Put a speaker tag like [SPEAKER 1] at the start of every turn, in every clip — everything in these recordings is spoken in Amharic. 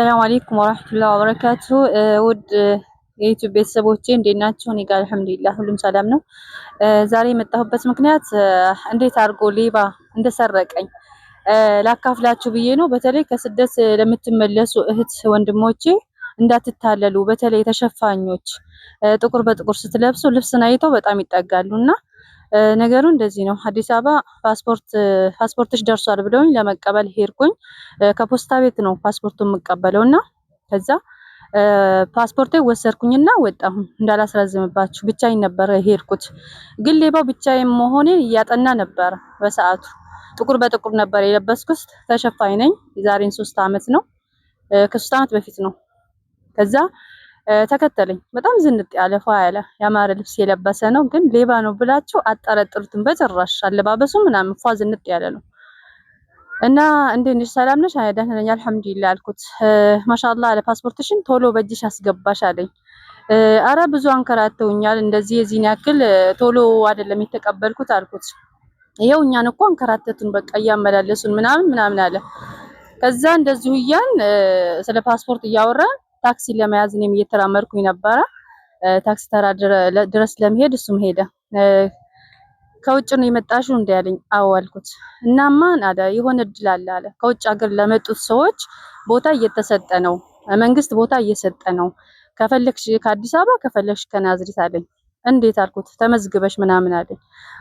[SPEAKER 1] ሰላም አለይኩም ወራህመቱላሂ ወበረካቱ። ውድ የዩቲዩብ ቤተሰቦቼ እንዴት ናችሁ? እኔ ጋር አልሐምዱሊላህ ሁሉም ሰላም ነው። ዛሬ የመጣሁበት ምክንያት እንዴት አድርጎ ሌባ እንደሰረቀኝ ላካፍላችሁ ብዬ ነው። በተለይ ከስደት ለምትመለሱ እህት ወንድሞቼ እንዳትታለሉ። በተለይ ተሸፋኞች ጥቁር በጥቁር ስትለብሱ ልብስን አይተው በጣም ይጠጋሉና ነገሩ እንደዚህ ነው። አዲስ አበባ ፓስፖርትሽ ደርሷል ብለውኝ ለመቀበል ሄድኩኝ። ከፖስታ ቤት ነው ፓስፖርቱን የምቀበለው እና ከዛ ፓስፖርቴ ወሰድኩኝና ወጣሁ። እንዳላስረዝምባችሁ ብቻዬን ነበር ሄድኩት። ግን ሌባው ብቻዬን መሆኔን እያጠና ነበር በሰዓቱ። ጥቁር በጥቁር ነበር የለበስኩት። ተሸፋኝ ነኝ። የዛሬን 3 አመት ነው፣ ከ3 አመት በፊት ነው። ከዛ ተከተለኝ። በጣም ዝንጥ ያለ ፏ ያለ ያማረ ልብስ የለበሰ ነው። ግን ሌባ ነው ብላችሁ አጠረጥሩትም በጭራሽ። አለባበሱ ምናምን ፏ ዝንጥ ያለ ነው። እና እንዴት ነሽ? ሰላም ነሽ? አይ ደህና ነኝ አልሐምዱሊላህ አልኩት። ማሻአላህ አለ። ፓስፖርትሽን ቶሎ በእጅሽ አስገባሽ አለኝ። አረ ብዙ አንከራተውኛል፣ እንደዚህ የዚህን ያክል ቶሎ አይደለም የተቀበልኩት አልኩት። ይኸው እኛን እኮ አንከራተቱን በቃ እያመላለሱን ምናምን ምናምን አለ። ከዛ እንደዚሁ እያን ስለ ፓስፖርት እያወራን ታክሲ ለመያዝ እኔም እየተራመድኩኝ ነበረ። ታክሲ ተራ ድረስ ለመሄድ እሱም ሄደ። ከውጭ ነው የመጣሽው እንደ ያለኝ፣ አዎ አልኩት። እናማን አለ የሆነ እድል አለ አለ፣ ከውጭ ሀገር ለመጡት ሰዎች ቦታ እየተሰጠ ነው፣ መንግስት ቦታ እየሰጠ ነው። ከፈለግሽ ከአዲስ አበባ ከፈለግሽ ከናዝሪት አለኝ። እንዴት አልኩት። ተመዝግበሽ ምናምን አለኝ።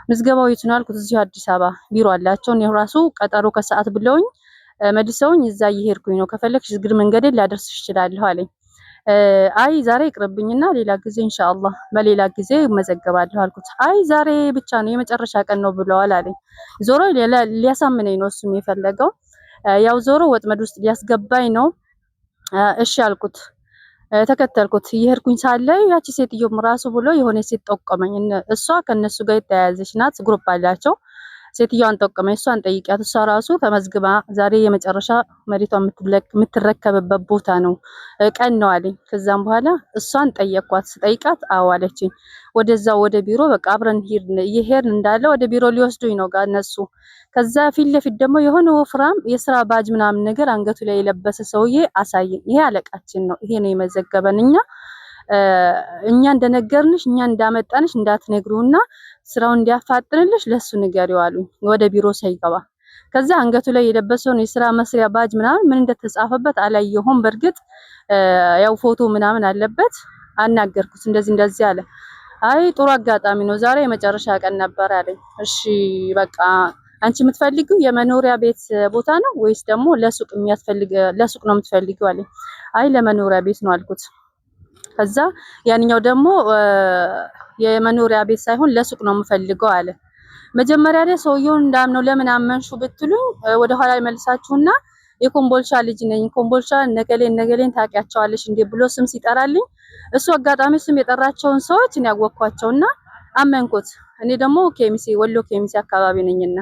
[SPEAKER 1] ምዝገባው የት ነው አልኩት። እዚሁ አዲስ አበባ ቢሮ አላቸው። እኔ ራሱ ቀጠሮ ከሰዓት ብለውኝ መልሰውኝ እዛ እየሄድኩኝ ነው። ከፈለግሽ እግር መንገዴን ላደርስሽ እችላለሁ አለኝ። አይ ዛሬ ይቅርብኝና ሌላ ጊዜ ኢንሻአላህ በሌላ ጊዜ እመዘገባለሁ አልኩት። አይ ዛሬ ብቻ ነው የመጨረሻ ቀን ነው ብለዋል አለኝ። ዞሮ ሊያሳምነኝ ነው እሱም የፈለገው፣ ያው ዞሮ ወጥመድ ውስጥ ሊያስገባኝ ነው። እሺ አልኩት። ተከተልኩት። እየሄድኩኝ ሳለ ያቺ ሴትዮም ራሱ ብሎ የሆነ ሴት ጠቆመኝ። እሷ ከነሱ ጋር የተያያዘች ናት፣ group አላቸው። ሴትዮዋን ጠቆመኝ። እሷን ጠይቂያት፣ እሷ ራሱ ተመዝግባ ዛሬ የመጨረሻ መሬቷ የምትረከብበት ቦታ ነው ቀን ነው አለኝ። ከዛም በኋላ እሷን ጠየኳት። ስጠይቃት አዎ አለችኝ። ወደዛ ወደ ቢሮ በቃ አብረን እየሄድን እንዳለ ወደ ቢሮ ሊወስዱኝ ነው ጋር እነሱ። ከዛ ፊት ለፊት ደግሞ የሆነ ወፍራም የስራ ባጅ ምናምን ነገር አንገቱ ላይ የለበሰ ሰውዬ አሳየኝ። ይሄ አለቃችን ነው፣ ይሄ ነው የመዘገበን፣ እኛ እንደነገርንሽ እኛ እንዳመጣንሽ እንዳትነግሩና ስራውን እንዲያፋጥንልሽ ለሱ ንገሪው አሉኝ። ወደ ቢሮ ሳይገባ ከዛ አንገቱ ላይ የለበሰውን የስራ መስሪያ ባጅ ምናምን ምን እንደተጻፈበት አላየሁም። በእርግጥ ያው ፎቶ ምናምን አለበት። አናገርኩት። እንደዚህ እንደዚህ አለ። አይ ጥሩ አጋጣሚ ነው፣ ዛሬ የመጨረሻ ቀን ነበር አለኝ። እሺ በቃ አንቺ የምትፈልጊው የመኖሪያ ቤት ቦታ ነው ወይስ ደግሞ ለሱቅ የሚያስፈልግ ለሱቅ ነው የምትፈልጊው አለኝ። አይ ለመኖሪያ ቤት ነው አልኩት። ከዛ ያንኛው ደግሞ የመኖሪያ ቤት ሳይሆን ለሱቅ ነው የምፈልገው አለ። መጀመሪያ ላይ ሰውየውን እንዳምነው ለምን አመንሹ ብትሉኝ ወደ ኋላ መልሳችሁና የኮምቦልቻ ልጅ ነኝ፣ ኮምቦልቻ ነገሌን ነገሌን ታውቂያቸዋለሽ እንዴ ብሎ ስም ሲጠራልኝ እሱ አጋጣሚ ስም የጠራቸውን ሰዎች እኔ ያወቅኳቸውና አመንኩት። እኔ ደግሞ ኬሚሴ ወሎ ኬሚሴ አካባቢ ነኝና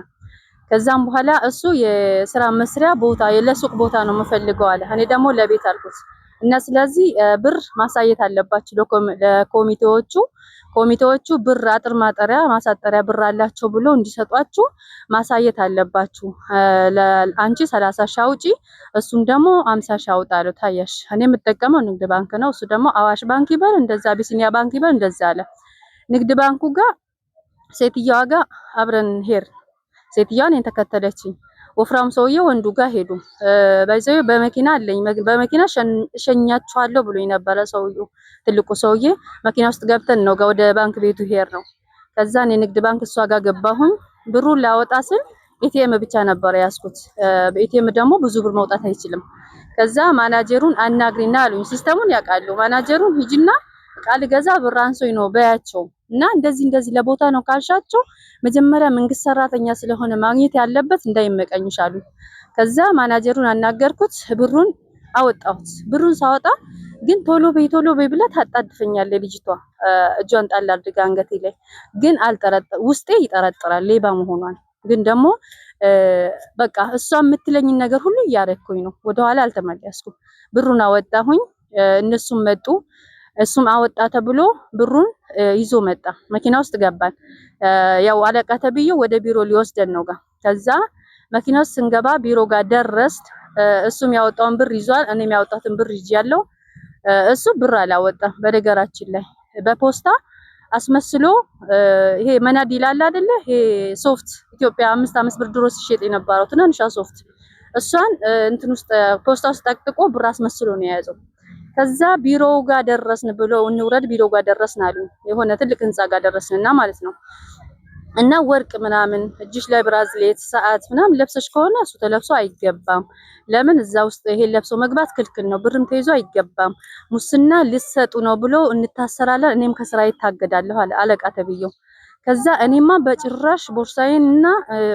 [SPEAKER 1] ከዛም በኋላ እሱ የስራ መስሪያ ቦታ ለሱቅ ቦታ ነው የምፈልገው አለ። እኔ ደግሞ ለቤት አልኩት። እና ስለዚህ ብር ማሳየት አለባችሁ ለኮሚቴዎቹ፣ ኮሚቴዎቹ ብር አጥር ማጠሪያ ማሳጠሪያ ብር አላቸው ብሎ እንዲሰጧችሁ ማሳየት አለባችሁ። አንቺ 30 ሺህ አውጪ፣ እሱም ደግሞ 50 ሺህ አውጣ አለው። ታያሽ እኔ የምጠቀመው ንግድ ባንክ ነው፣ እሱ ደግሞ አዋሽ ባንክ ይበል እንደዛ፣ አቢሲኒያ ባንክ ይበል እንደዛ አለ። ንግድ ባንኩ ጋር ሴትየዋ ጋር አብረን ሄድ፣ ሴትየዋ እኔን ተከተለችኝ። ወፍራም ሰውዬ ወንዱ ጋር ሄዱ። በዛው በመኪና አለኝ፣ በመኪና እሸኛችኋለሁ ብሎኝ ነበረ ሰውዬው፣ ትልቁ ሰውዬ። መኪና ውስጥ ገብተን ነው ወደ ባንክ ቤቱ ሄድ ነው። ከዛ እኔ ንግድ ባንክ እሷ ጋር ገባሁኝ። ብሩን ላወጣ ስል ATM ብቻ ነበረ ያዝኩት። በ ATM ደግሞ ብዙ ብር መውጣት አይችልም። ከዛ ማናጀሩን አናግሪና አሉኝ። system ኡን ያውቃሉ። ማናጀሩን ሂጂና ቃል ገዛ ብር አንሶኝ ነው በያቸው እና እንደዚህ እንደዚህ ለቦታ ነው ካልሻቸው መጀመሪያ መንግስት ሰራተኛ ስለሆነ ማግኘት ያለበት እንዳይመቀኙሽ አሉ። ከዛ ማናጀሩን አናገርኩት፣ ብሩን አወጣሁት። ብሩን ሳወጣ ግን ቶሎ በይ ቶሎ በይ ብላ ታጣድፈኛለች ልጅቷ፣ እጇን ጣል አድርጋ አንገቴ ላይ። ግን አልጠረጠር ውስጤ ይጠረጥራል ሌባ መሆኗን። ግን ደግሞ በቃ እሷ የምትለኝን ነገር ሁሉ እያረኩኝ ነው። ወደኋላ አልተመለስኩም። ብሩን አወጣሁኝ፣ እነሱም መጡ። እሱም አወጣ ተብሎ ብሩን ይዞ መጣ። መኪና ውስጥ ገባን። ያው አለቃ ተብዬው ወደ ቢሮ ሊወስደን ነው ጋር። ከዛ መኪና ውስጥ ስንገባ ቢሮ ጋር ደረስ። እሱም ያወጣውን ብር ይዟል፣ እኔም ያወጣትን ብር ይዣለሁ። እሱ ብር አላወጣም። በነገራችን ላይ በፖስታ አስመስሎ ይሄ مناديل አለ አይደለ? ይሄ ሶፍት ኢትዮጵያ 5 5 ብር ድሮ ሲሸጥ የነበረው ትናንሿ ሶፍት፣ እሷን እንትን ውስጥ ፖስታ ውስጥ ጠቅጥቆ ብር አስመስሎ ነው የያዘው። ከዛ ቢሮው ጋር ደረስን ብሎ እንውረድ፣ ቢሮው ጋር ደረስን አሉ። የሆነ ትልቅ ህንፃ ጋር ደረስንና ማለት ነው። እና ወርቅ ምናምን እጅሽ ላይ bracelet፣ ሰዓት ምናምን ለብሰሽ ከሆነ እሱ ተለብሶ አይገባም። ለምን እዛ ውስጥ ይሄን ለብሶ መግባት ክልክል ነው። ብርም ተይዞ አይገባም። ሙስና ልሰጡ ነው ብሎ እንታሰራለን። እኔም ከስራ ይታገዳለሁ አለ አለቃ ተብዬው። ከዛ እኔማ በጭራሽ ቦርሳዬን እና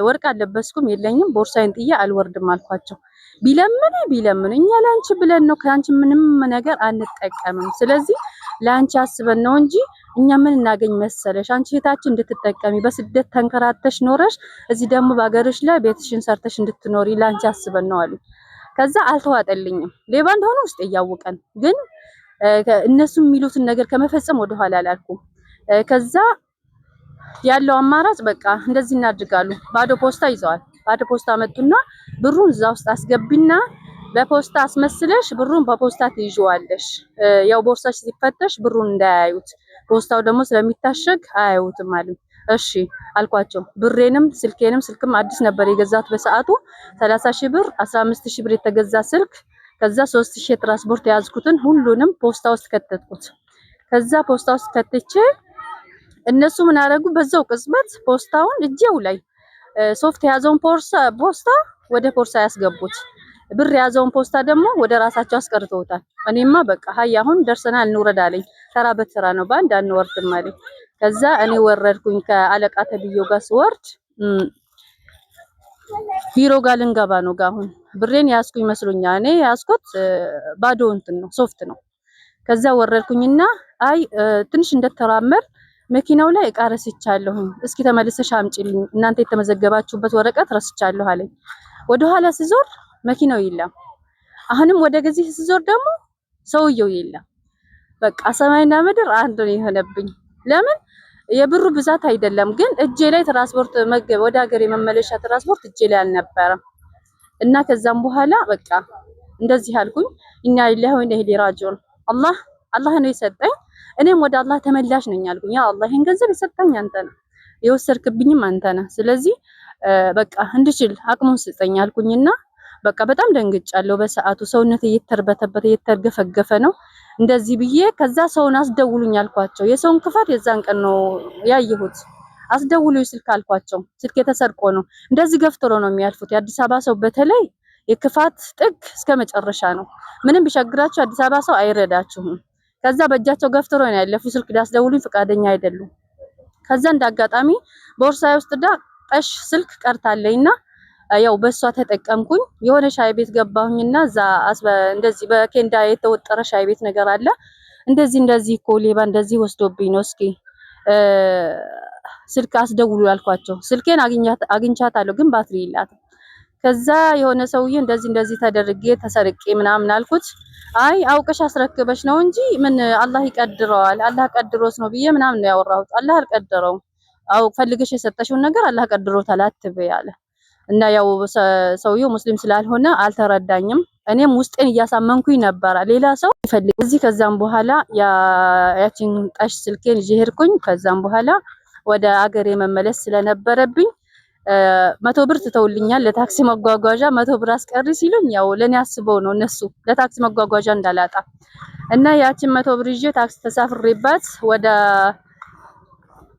[SPEAKER 1] ወርቅ አልለበስኩም የለኝም፣ ቦርሳዬን ጥዬ አልወርድም አልኳቸው። ቢለምን ቢለምን እኛ ለአንቺ ብለን ነው፣ ከአንቺ ምንም ነገር አንጠቀምም። ስለዚህ ለአንቺ አስበን ነው እንጂ እኛ ምን እናገኝ መሰለሽ? አንቺ እህታችን እንድትጠቀሚ በስደት ተንከራተሽ ኖረሽ እዚህ ደግሞ በሀገርሽ ላይ ቤትሽን ሰርተሽ እንድትኖሪ ለአንቺ አስበን ነው አሉ። ከዛ አልተዋጠልኝም። ሌባ እንደሆነ ውስጥ እያወቀን ግን እነሱ የሚሉትን ነገር ከመፈጸም ወደኋላ አላልኩም። ከዛ ያለው አማራጭ በቃ እንደዚህ እናድርጋሉ። ባዶ ፖስታ ይዘዋል። ባዶ ፖስታ መጡና ብሩን እዛ ውስጥ አስገቢና በፖስታ አስመስለሽ ብሩን በፖስታ ትይዥዋለሽ። ያው ቦርሳሽ ሲፈተሽ ብሩን እንዳያዩት፣ ፖስታው ደግሞ ስለሚታሸግ አያዩትም አሉኝ። እሺ አልኳቸው። ብሬንም ስልኬንም፣ ስልክም አዲስ ነበር የገዛት በሰዓቱ 30 ሺህ ብር፣ 15 ሺህ ብር የተገዛ ስልክ፣ ከዛ 3 ሺህ የትራንስፖርት የያዝኩትን ሁሉንም ፖስታ ውስጥ ከተትኩት። ከዛ ፖስታ ውስጥ ከትቼ እነሱ ምን አደረጉ? በዛው ቅጽበት ፖስታውን እጄው ላይ ሶፍት የያዘውን ፖስታ ወደ ቦርሳ ያስገቡት፣ ብር የያዘውን ፖስታ ደግሞ ወደ ራሳቸው አስቀርተውታል። እኔማ በቃ ሀይ አሁን ደርሰናል እንውረድ አለኝ። ተራ በተራ ነው፣ በአንድ አንወርድም አለኝ። ከዛ እኔ ወረድኩኝ። ከአለቃ ተብዬው ጋር ስወርድ ቢሮ ጋር ልንገባ ነው። ጋር አሁን ብሬን ያዝኩኝ መስሎኛል። እኔ ያዝኩት ባዶ እንትን ነው፣ ሶፍት ነው። ከዛ ወረድኩኝና አይ ትንሽ እንደተራመር መኪናው ላይ እቃ ረስቻለሁኝ፣ እስኪ ተመልሰሽ አምጪልኝ፣ እናንተ የተመዘገባችሁበት ወረቀት ረስቻለሁ አለኝ። ወደኋላ ስዞር መኪናው የለም። አሁንም ወደ ገዚህ ስዞር ደግሞ ሰውየው የለም። በቃ ሰማይና ምድር አንድ ነው የሆነብኝ። ለምን የብሩ ብዛት አይደለም፣ ግን እጄ ላይ ትራንስፖርት ወደ ሀገር የመመለሻ ትራንስፖርት እጄ ላይ አልነበረም። እና ከዛም በኋላ በቃ እንደዚህ አልኩኝ፣ إنا لله وإنا إليه راجعون፣ አላህ አላህ ነው የሰጠኝ፣ እኔም ወደ አላህ ተመላሽ ነኝ አልኩኝ። ያ አላህ ይሄን ገንዘብ የሰጠኝ አንተ ነህ፣ የወሰድክብኝም አንተ ነህ። ስለዚህ በቃ እንድችል አቅሙን ስጠኝ አልኩኝና በቃ በጣም ደንግጫለሁ። በሰዓቱ ሰውነት እየተርበተበተ እየተርገፈገፈ ነው። እንደዚህ ብዬ ከዛ ሰውን አስደውሉኝ አልኳቸው። የሰውን ክፋት የዛን ቀን ነው ያየሁት። አስደውሉኝ ስልክ አልኳቸው። ስልክ የተሰርቆ ነው። እንደዚህ ገፍትሮ ነው የሚያልፉት። የአዲስ አበባ ሰው በተለይ የክፋት ጥግ እስከ መጨረሻ ነው። ምንም ቢቸግራችሁ አዲስ አበባ ሰው አይረዳችሁም። ከዛ በእጃቸው ገፍትሮ ነው ያለፉ። ስልክ ሊያስደውሉኝ ፈቃደኛ አይደሉም። ከዛ እንዳጋጣሚ ቦርሳዬ ውስጥ ዳ ጠሽ ስልክ ቀርታለኝና ያው በሷ ተጠቀምኩኝ። የሆነ ሻይ ቤት ገባሁኝና እዛ እንደዚህ በኬንዳ የተወጠረ ሻይ ቤት ነገር አለ። እንደዚህ እንደዚህ እኮ ሌባ እንደዚህ ወስዶብኝ ነው፣ እስኪ ስልክ አስደውሉ ያልኳቸው። ስልኬን አግኝቻታለሁ፣ ግን ባትሪ የላትም። ከዛ የሆነ ሰውዬ እንደዚህ እንደዚህ ተደርጌ ተሰርቄ ምናምን አልኩት። አይ አውቀሽ አስረክበሽ ነው እንጂ ምን አላህ ይቀድረዋል፣ አላህ ቀድሮት ነው ብዬ ምናምን ነው ያወራሁት። አላህ አልቀደረውም። አው ፈልገሽ የሰጠሽውን ነገር አላህ ቀድሮታል አትበይ አለ። እና ያው ሰውየው ሙስሊም ስላልሆነ አልተረዳኝም። እኔም ውስጤን እያሳመንኩኝ ነበረ። ሌላ ሰው ይፈልግ እዚህ። ከዛም በኋላ ያቺን ጠሽ ስልኬን ይዤ ሄድኩኝ። ከዛም በኋላ ወደ አገሬ መመለስ ስለነበረብኝ 100 ብር ትተውልኛል ለታክሲ መጓጓዣ። 100 ብር አስቀሪ ሲሉኝ ያው ለኔ አስበው ነው እነሱ ለታክሲ መጓጓዣ እንዳላጣ፣ እና ያቺን 100 ብር ይዤ ታክሲ ተሳፍሬባት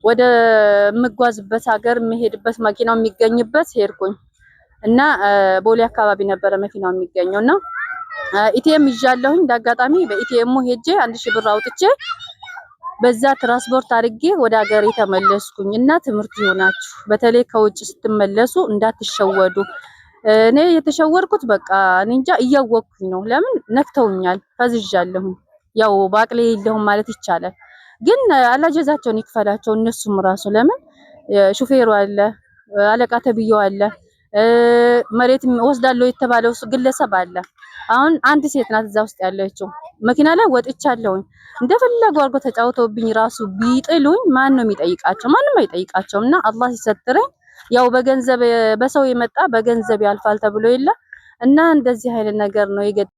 [SPEAKER 1] ወደ የምጓዝበት ሀገር የምሄድበት መኪናው የሚገኝበት ሄድኩኝ። እና ቦሌ አካባቢ ነበረ መኪናው የሚገኘው እና ATM ይዣለሁኝ። እንዳጋጣሚ በ ATM ኡ ሄጄ 1,000 ብር አውጥቼ በዛ ትራንስፖርት አድርጌ ወደ ሀገሬ ተመለስኩኝ። እና ትምህርት ይሆናችሁ፣ በተለይ ከውጭ ስትመለሱ እንዳትሸወዱ። እኔ የተሸወድኩት በቃ እኔ እንጃ እያወቅኩኝ ነው። ለምን ነክተውኛል፣ ፈዝዣለሁኝ። ያው በአቅሌ የለሁም ማለት ይቻላል። ግን አላህ ጀዛቸውን ይክፈላቸው እነሱም ራሱ። ለምን ሹፌሩ አለ፣ አለቃ ተብዬው አለ፣ መሬት ወስዳለሁ የተባለው ግለሰብ አለ። አሁን አንድ ሴት ናት እዛ ውስጥ ያለችው። መኪና ላይ ወጥቻለሁኝ። እንደፈለጉ አድርጎ ተጫውተውብኝ ራሱ ቢጥሉኝ ማን ነው የሚጠይቃቸው? ማንም አይጠይቃቸውም። እና አላህ ሲሰትረኝ ያው በገንዘብ በሰው የመጣ በገንዘብ ያልፋል ተብሎ የለ። እና እንደዚህ አይነት ነገር ነው የገጠመኝ።